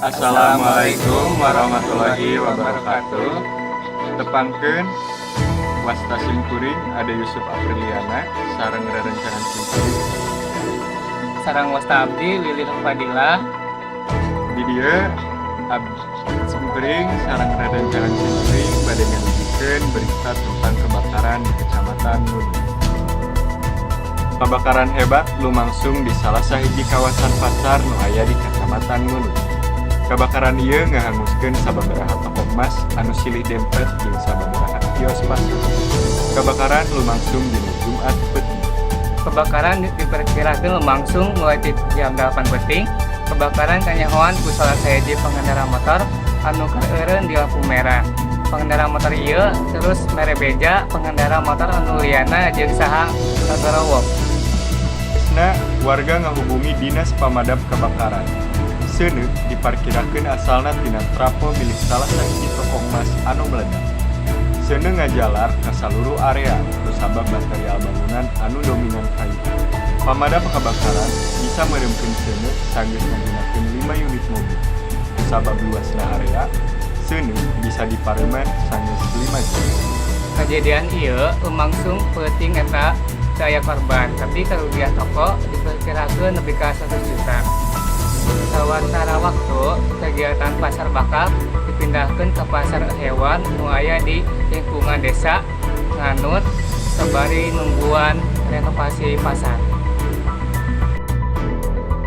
Assalamualaikum warahmatullahi wabarakatuh. Tepangkeun, wasta simkuring Ade Yusuf Apriliana sareng rerencangan simkuring Sareng wasta abdi Willy Fadilah. Di dieu simkuring sareng rerencangan simkuring bade ngahijikeun berita tentang kebakaran di Kecamatan Ngunut. Kebakaran hebat lumangsung di salah sahiji kawasan pasar nu aya di Kecamatan Ngunut. Kebakaran ieu ngahanguskeun sababaraha toko emas anu silih dempet jeung sababaraha kios pasar. Kebakaran lumangsung dina Jumat peuting. Kebakaran diperkirakan lumangsung mulai di jam 8 peuting. Kebakaran kanyahoan ku salah sahiji pengendara motor anu keur eureun di lampu merah. Pengendara motor ieu terus mere beja pengendara motor anu liyana jeung saha ngagorowok. Tegasna, warga ngahubungi Dinas Pemadam Kebakaran. Seuneu diparkirakeun asalna tina trafo milik salah sahiji toko emas anu meledak. Seuneu ngajalar ka saluruh area kusabab material bangunan anu dominan kayu. Pamadam kebakaran bisa meureumkeun seuneu sanggeus ngagunakeun 5 unit mobil. Kusabab luasna area, seuneu bisa dipareuman sanggeus 5 jam. Kejadian ieu lumangsung peuting eta teu aya korban, tapi kerugian toko diperkirakan nepi ka 100 juta. Sawantara waktu, kegiatan pasar bakal dipindahkan ke pasar hewan nu aya di lingkungan Desa Nganut sabari nungguan renovasi pasar.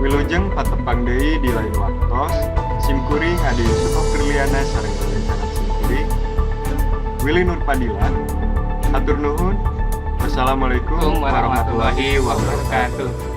Wilujeng patepang deui di lain waktos. Simkuring Ade Yusuf Apriliana sareng rerencangan simkuring Willy Nur Padilla. Hatur nuhun. Wassalamualaikum warahmatullahi wabarakatuh. Wabarakatuh.